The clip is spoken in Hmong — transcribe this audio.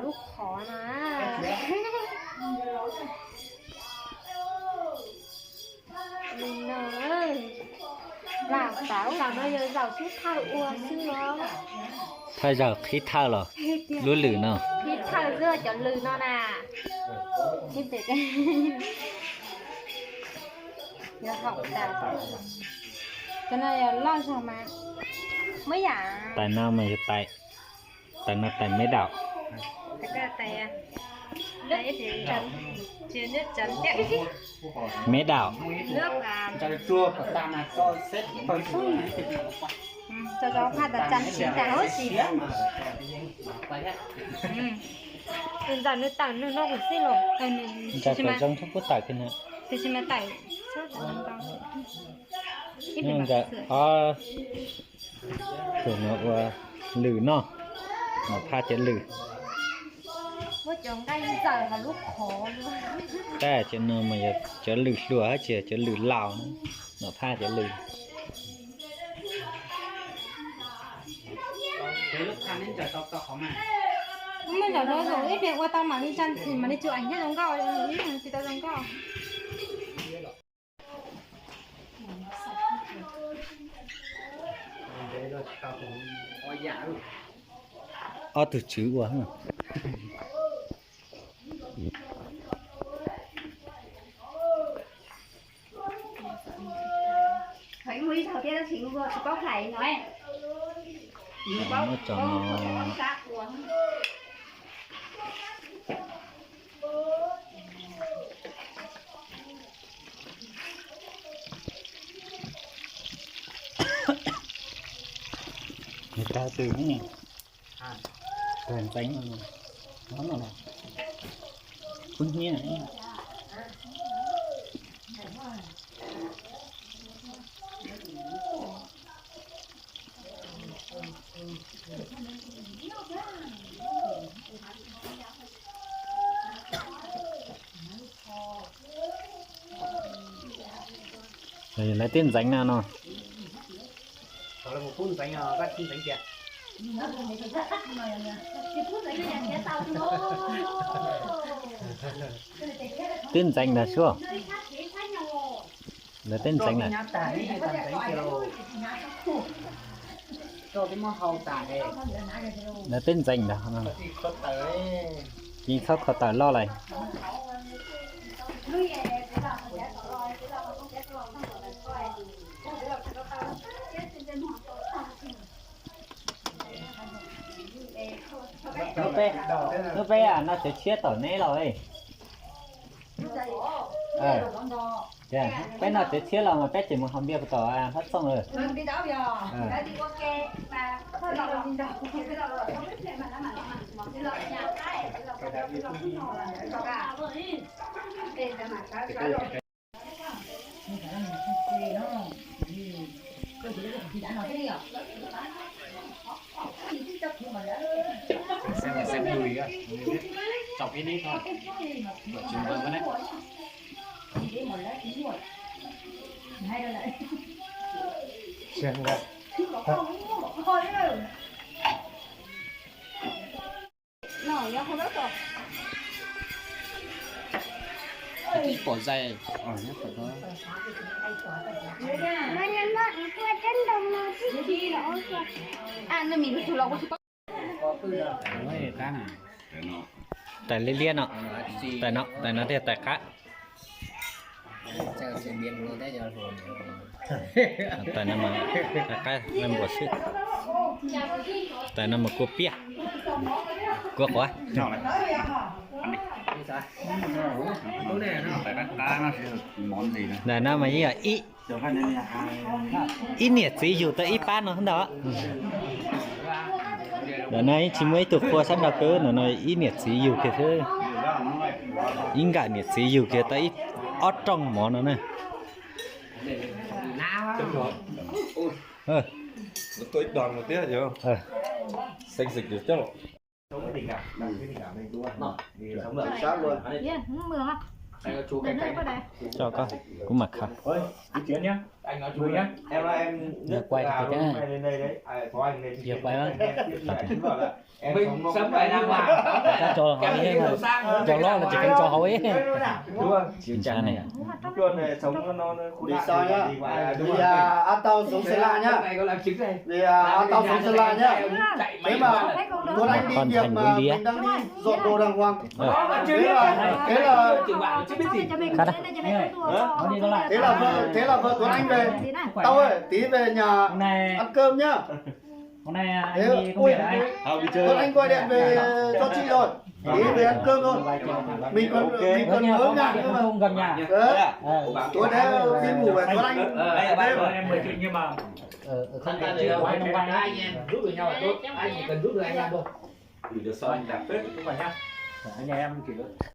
Lub qhov na. Li no, zaum no yog zaum qhib thawj ua xwb os. Thawj zaug qhib thawj los lub lwm no. Qhib thawj xwb cov lwm no na. Yog haum tas. Cov no yog loj zog mas muab yam. Tais no mas yog tais, tais no tais meb daum. Meb daum. Ntawm nws tawm nws noj kuv xij los. Ntawm kuv zoo thaub kuj tawm kiag na. Tiam sis mas tawm txhob tawm ntau. Ib pliag mam xwm. Tus no ua lwm no, Nom Phaj cov lwm. Muab cov nqaij ntxaws hauv lub qhov. Tab cov no mas yog cov lwm hluas hab tsis yog cov lwm laus, Nom Phaj cov lwm. Muab ntsaum rau, ib pliag ua tau mam li tsa ntxim mam li tsuj am thiab zoo nkauj, tsis tau zoo nkauj. Ob tug tswv ua. Muaj ib thaum thiab tab sis kuv tsis paub hlais no. Muab tso no. Nws tawg twg ne? Tawg ntxeev no. Kub hnyiab. Lawv twb ntxeev no no. Twb ntxeev ntag suab. Lawv twb ntxeev lawm. Lawv twb ntxeev ntag. Yeej txhob kho tawm loj lawm. Hnub peb, hnub peb noj tsev tshiab tom neb los. Peb noj tsev tshiab los mas peb tseem mus haus npias puas tom Hlob Txooj lawm. Xeeb, xeeb dui, tsom ib neb tso, tsom tsis ntev na. Ib pom zais. Tais liab liab no, tais no, tais no thiaj tais qab. Tais no mas tais qab npua xwb. Tais no mas kua piaj, kua quav. Ntawm no mas yeej yog ib, ib niam txiv yug tau ib pab no ntag. Ntawm no yeej tsis muaj ib tug qhua sab nraud kawg, ntawm no ib niam txiv yug kiag xwb. Ib nkawm niam txiv yug kiag tau ib ob rooj mov no na. Tso koj, kuv mam khaws. Em nói chung là em, em, em, Giờ quay thì chắc. Mày lên đây đấy. À, có anh lên thì. Giờ quay á. Em sống mông. Sớm vài năm mà. Tao cho họ đi hết rồi. Cho lót là chỉ cần cho hậu ấy. Đúng không? Chính xác này. Luôn này, sống nó, nó, nó khốn nạn. Vì sao nhá? Vì, à, đúng rồi. Vì, à, a tau sống Sri Lan nhá. Cái này có làm chứng đây. Vì, à, a tau sống Sri Lan nhá. Thế mà Tuấn Anh đi việc mà mình đang đi dọn đồ đàng hoàng. Thế là, thế là, thế là vợ, thế là vợ Tuấn Anh về. Tao ơi, tí về nhà ăn cơm nhá. Hôm nay, à, anh đi công việc đấy. Tuấn Anh gọi điện về cho chị rồi. Tí về ăn cơm thôi. Mình còn, mình còn nhớ nhà nữa mà. Không cần nhà. Ờ. Ờ. Tối nay đi ngủ với Tuấn Anh. Ờ, em mời chị nhưng mà. Ờ, không cần chị. Anh em giúp được nhau là tốt. Anh chỉ cần giúp được anh em thôi. Gửi được sau anh đặt Tết cho các bạn nhá. Anh em kiểu